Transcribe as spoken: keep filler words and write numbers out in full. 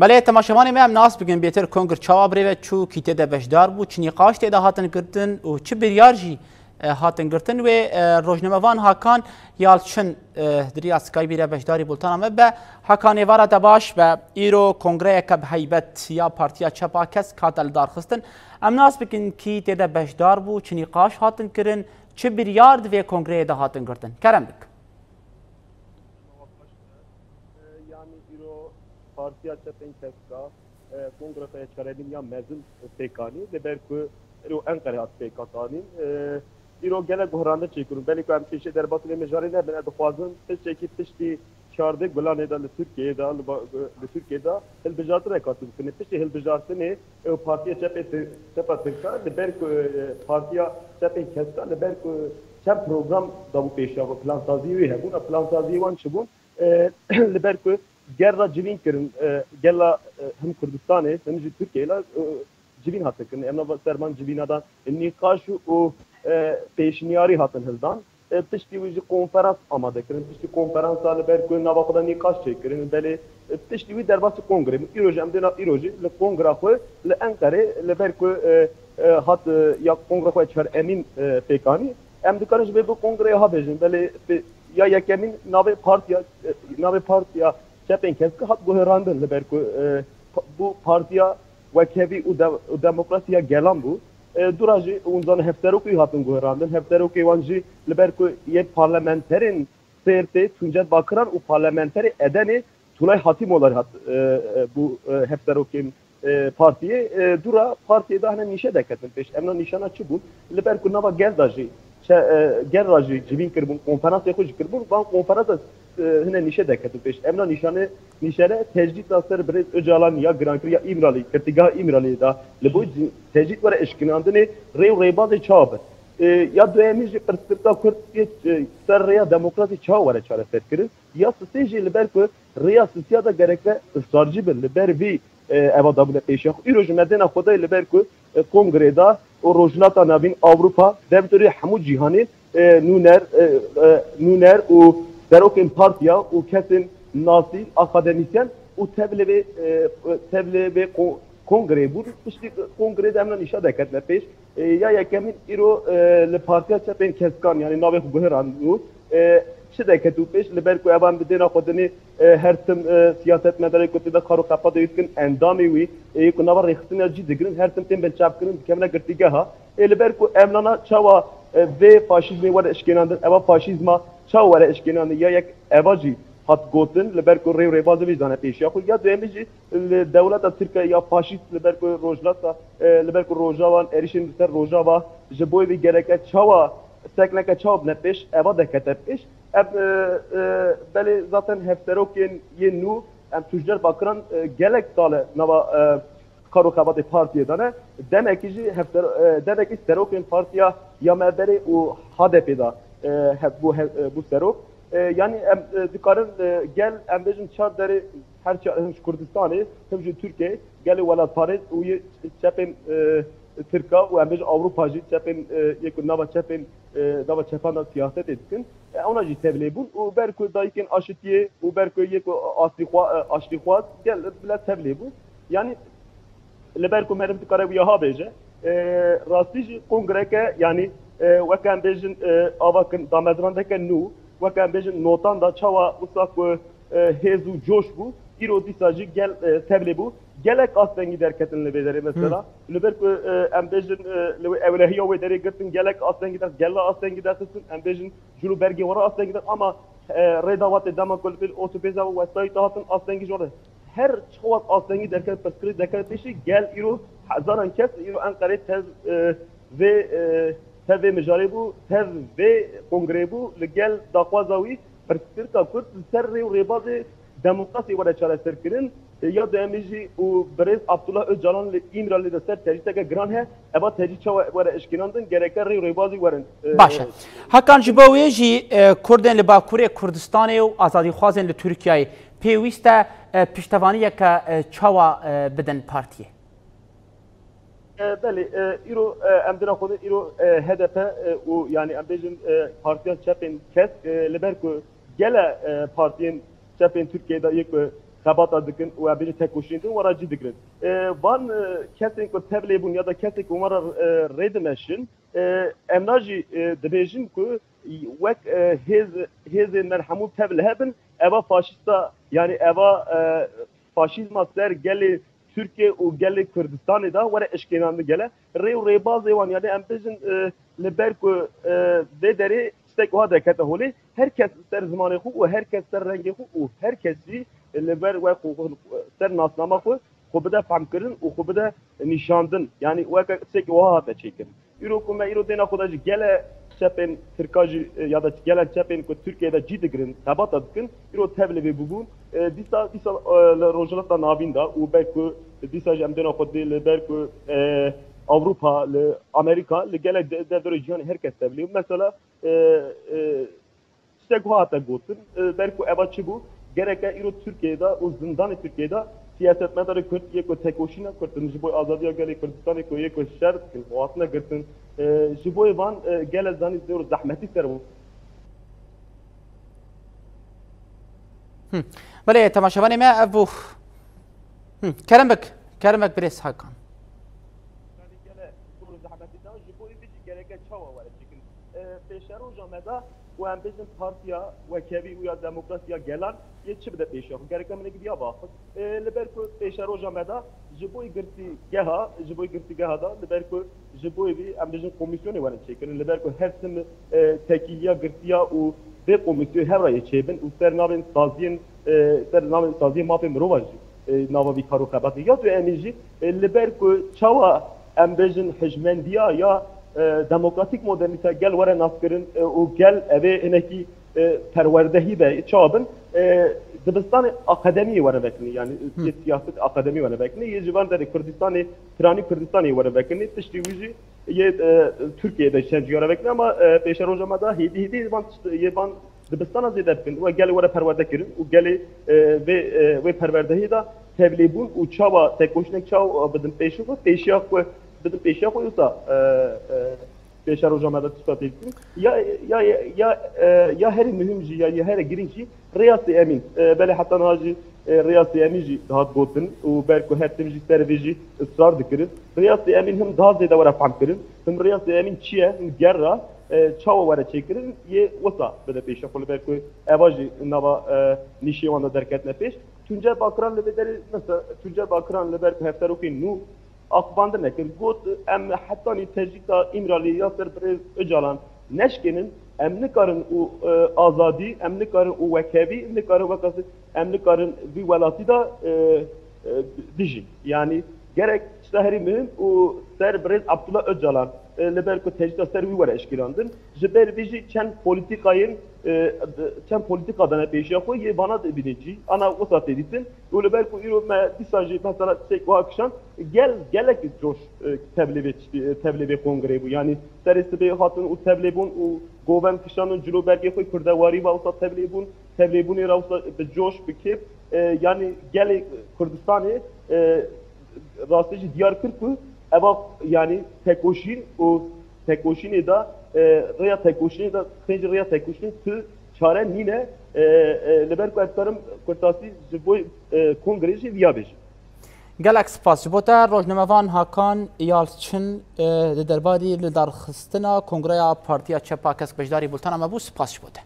Belê, temaşevanê me, em nas bikin bêtir kongr çawa birêve çû, kî tê de beşdar bû, çi nîqaş tê de hatin girtin û çi biryar jî, e, hatin girtin. Wê, e, rojnamevan Hakan Yalçin, e, di riya Skypeî re beşdarî bultana me be. Hakan, êvara te baş be. Îro kongreyeke bi heybet ya Partiya Çepa Kesk hate lidarxistin. Em nas bikin kî tê de beşdar bû, çi nîqaş hatin kirin, çi biryar di vê kongreyê de hatin girtin. Kerem bik. Yanî îro Partiya Çepên Keska, e, Kongre xwe ya çaremîn ya mezin pêk anî, li ber ku îro Enqere hat pêk hat anîn. E, îro gelek guherandin çêkirin. Belê ku em pêşê derbasî vê mijarê nebin, ez dixwazim tiştekî piştî çardeh Gulanê de li Tirkiyeyê de, li ba-, li Tirkiyeyê de hilbijartinek hatibû kirin. Piştî hilbijartinê, e, Partiya Çepê Tir-, Çepa Tirka li ber ku, e, Partiya Çepên Keska li ber ku çend program dabû pêşiya xwe, plansaziyê wê hebûn, plansaziyê wan çi bûn? E, li ber ku gel re civîn kirin, e, gela, e, him Kurdistanê, him jî Tirkiyeyê le, e, civîn hatin kirin. Em nava serban civîna de nîqaş û, e, pêşniyarî hatin hildan. E, piştî wî jî konferans amade kirin. Piştî konferansa li ber ku nava xwe de nîqaş çêkirin. Belê, e, piştî wî derbasî kongre bû. Îro jî em dêna îro jî li kongra xwe li Enqerê li ber ku, e, e, hat, e, ya kongra xwe çar emîn, e, pêk anî. Em dikarin ji vê bi kongreyê ha bêjin. Belê, pê-, ya yekemîn navê partiya, e, navê Partiya Çepên Kesk hat guherandin li ber ku, e, pa-, bû partiya wekhevî û de-, û demokrasî ya gelan bû. E, dûra jî hûn zanin hevserokê hatin guherandin. Hevserokê wan jî li ber ku yên parlamenterên Sêrtê Tuncet Bakiran û parlamenterê Edenê Tulay Hatîmoğulları hat, e, e, bû, e, hevserokên, e, partiyê. E, dûra partiyê de hene nîşe deketin pêş. Em na nîşana çi bûn? Li ber ku nava gel de jî, çe-, e, gel re jî civîn kiribûn, konferansê xwe jî kiribûn, van konferansa, e, hine nîşe deketin pêş. Em na nîşane, nîşane tecrîda ser birêz Ocalan ya girankir ya Îmralî, girtîgeha Îmralî de li bo tecrîd were eşkinandinê rê û rêbazê çawa bin. E, ya duyemî jî pirsgirka Kurd yê, e, ser rêya demokrasî çawa were çareserkirin. Ya sisê jî li ber ku rêya sisiya de gereke israrcî bin. Li ber vî, e, eva dabûne pêşiya xwe. Îro ji merdêna Xwedayê li ber ku, e, kongrê de û Rojhilata Navîn, Ewropa, devdorê hemû cîhanê, e, nûner, e, e, nûner û serokên partiya û kesên nasî, akademîsyen û tevlê vê, e, tevlê vê ko-, kongrê bûn. Piştî kongrê de em nîşa deketine pêş. E, ya yekemîn îro, e, li Partiya Çepên Keskan, yanî navê xwe guherand û, e, çi deketû pêş, li ber ku evan bi dêna xwe dinê, e, her tim, e, siyasetmedarê ku tê de kar û xebatê dikin, endamê wî, e, ku nava rêxistina cî digirin, her tim tên binçavkirin, dikevine girtîgeha. Ê, li ber ku em nana çawa, e, vê faşîzmê were eşkênandin, eva faşîzma çawa were eşkênandin, ya yek eva jî hat gotin, li ber ku rê û rêbazê vê jî dane pêşiya xwe, ya duyemî jî li dewleta Tirk e ya faşîst, li ber ku Rojhilata, e, li ber ku Rojava, êrîşên li ser Rojava, ji bo vê gereke çawa, sekneke çawa bine pêş, eva dekete pêş. Ev, e, e, belê zaten hevserokên yên nû, em Tuncer Bakiran, e, gelek sal e nava, e, kar û xebatê partiyê de ne. Demekî jî hevser-, e, demekî serokên partiya ya me berê û H D P de, e, hev-, bû hev-, e, bû serok. E, yanî em, e, dikarin, e, gel em bêjin çar derê, her çar, him ji Kurdistanê, him ji Tirkiyeyê, gelê welatparêz û yê çepên, e, Tirka û em bêjin Ewropa jî çepên, e, yê ku nava çepên, e, nava çepan de siyasetê dikin. E, ona jî tevlê bûn û ber ku dayikên aşitiyê û ber ku yê ku aslîxwa-, e, aştîxwaz gel bila tevlê bûn. Yanî li ber ku meriv dikare wiya ha bêje, e, rastî jî kongreke, yanî, e, weke em bêjin, e, ava kin, damezrandeke nû, weke em bêjin notan da çawa wisa ku, e, hêz û coş bû, îro dîsa jî gel, e, tevlê bû. Gelek astengî derketin li vê derê mesela. Li ber ku, e, em bêjin, e, li wê ewlehiya wê derê girtin, gelek astengî der, gel astengî derxistin, em bêjin cil û bergê were astengî der, ama, e, rêdawatê dema ku li vê otobêza westayî te hatin astengî jî were. Her çiqas astengî derket, pirsgirêk derket pêşî, gel îro hezaran kes îro Enqerê tev, e, vê, e, tev vê mijarê bû, tev vê kongrê bû, li gel daxwaza wî pirsgirêka Kurd li ser rê û rêbazê demokrasî were çareserkirin. E, ya duyemî jî û birêz Abdullah Öcalan li Îmralî de ser tecrîdeke giran he, eva tecrîd çawa were eşkênandin, gereke rê û rêbazî werin. E, Baş e. Hakan, ji bo wê jî, e, Kurdên li Bakurê Kurdistanê û azadîxwazên li Tirkiyeyê pêwîst e, e, piştevaniyeke, e, çawa, e, bidin partiyê? E, belê, e, îro, e, em dina xwe de îro, e, H D P, e, û, yanî, em bêjin, e, Partiya Çepên Kesk, e, li ber ku gele, e, partiyên çepên Tirkiyeyê de yê ku xebata dikin û em bêjin tekoşîn din, we re cî digirin. E, van, e, kesên ku tevlê bûn ya da kesên ku we re, e, rê dimeşin, e, em na jî, e, dibêjin ku wek, e, hêz, hêzên me hemû tev li hebin, eva faşîsta, yanî eva, e, faşîzma ser gelê Tirkiye û gelê Kurdistanê de were eşkênandin gele. Rê û rêbazê wan, yanî em bêjin, e, li ber ku, e, vê derê tiştek wiha derkete holê, her kes ser zimanê xwe û her kes ser rengê xwe û her kes jî li ber we xwe, xwe, ser nasnama xwe, xwe bide fehmkirin û xwe bide nîşandin. Yanî weke tiştekî wiha hate çêkirin. Îro ku me îro dêna xwe de jî gele çepên Tirka jî, e, ya da gelen çepên ku Tirkiye de cî digirin, xebata dikin, îro tevlê vê bûbûn. E, dîsa, dîsa, e, li Rojhilata Navîn de û ber ku dîsa jî em dêna xwe dê li ber ku, e, Ewropa, li Amerîka, li gelek de-, devdorê cîhanê her kes tevlê. Mesela, e, e, tiştek wiha hate gotin, e, ber ku eva çi bû, gereke îro Tirkiyeyê de û zindanê Tirkiyeyê de siyasetmedarê Kurd yê ku tekoşîna Kurd in ji bo azadiya gelê Kurdistanê ku yê ku şer dikin, xwe hatine girtin, e, ji bo van, e, gele zanî zor zehmetî ser bû. Hı. Belê, temaşevanê me, ev bû. Hı. Kerem bik, kerem bik birêz Hakan. Gele zor zehmetî da, ji bo vê jî gereke çawa were çêkin. E, pêşeroja me da û em bêjin partiya wekhevî û ya demokrasiya gelan yê çi bide pêşiya xwe? Gereke min êk viya biaxivin. E, li ber ku pêşeroja me da ji bo girtîgeha, ji bo girtîgeha da, li ber ku ji bo vî em bêjin komîsyonê werin çêkirin, li ber ku her tim, e, tekîliya girtiya û vê komîsyoyê hev re yê çêbin û ser navên saziyên, e, ser navên saziyên mafê mirova jî, e, nava vî kar û xebatê. Ya tu em jî, e, li ber ku çawa em bêjin hijmendiya ya, e, demokratîk modernîte gel were naskirin, e, û gel evê hinekî, e, perwerdehî be çawa bin, e, dibistanê akademiyê were vekirinê, yanî, Hı. yê siyaset akademî were vekirinê, yê ji van derê Kurdistanê, piranî Kurdistanê were vekirinê, tiştî wî jî yê, e, Tirkiyeyê de şenciyara vekirinê, ama, e, pêşeroja me da hêdî hêdî yê van tişt-, yê van dibistana zêde bikin, we gelê were perwerde kirin û gelê, e, vê, e, wê perwerdehiyê de tevlêbûn û çawa tekoşînek çawa bidin pêşiya xwe, pêşiya xwe bidin pêşiya xwe, yoksa, e, e, pêşeroja me de tişta tê dikin. Ya, ya, ya, ya, e, ya herî muhim jî, ya, ya herî girîng jî rêya sêyemîn. E, belê heta niha jî, e, rêya sêyemîn jî dihat gotin û ber ku her tim jî ser vê jî israr dikirin. Rêya sêyemîn him daha zêde were fehm kirin. Him rêya sêyemîn çi ye? Him ger ra, e, çawa were çêkirin? Yê wisa bide pêşiya xwe li ber ku eva jî nava, e, nîşê wan de derketine pêş. Tuncer Bakiran li vê derê, mesela Tuncer Bakiran li ber ku hevserokê nû axivandin nekir. Got, em hetanî tecrîka Îmraliyê ya ser birêz Ocalan neşkênin, em nikarin û, e, azadî, em nikarin û wekhevî, nikarin wekasî, em nikarin vî welatî de, e, e, bijîn. Yanî gerek tişta herî muhim û ser birêz Abdullah Ocalan, e, li ber ku tecrîda ser wî were eşkîrandin. Ji ber vê jî çend polîtîkayên, e, çend polîtîka dane pêşiya xwe yê vana dibînin jî. Ana wisa tê dîtin. Û li ber ku îro me dîsa jî mesela tiştek wiha kişand, gel, gelek coş, e, tevlê vê tiştî, e, tevlê vê kongreyê bû. Yanî serê sibê hatin û tevlê bûn û govend kişandin cilo bergê xwe, kurdewarî ve wisa tevlê bûn, tevlê bûnê re wisa bi coş, bi kêf, e, yanî gelê Kurdistanê, e, rastî jî diyar kir ku eva, yanî tekoşîn û tekoşînê de, e, rêya tekoşînê de, xêncî rêya tekoşînê tu çare nîne, e, e, li ber ku ez karim kurtasî ji bo, e, kongrê jî viya bêjim. Gelek spas ji bo te. Rojnamevan Hakan Yalçin, e, di derbarî lidarxistina Kongreya Partiya Çepa Kesk beşdarî bultena me bû. Spas ji bo te.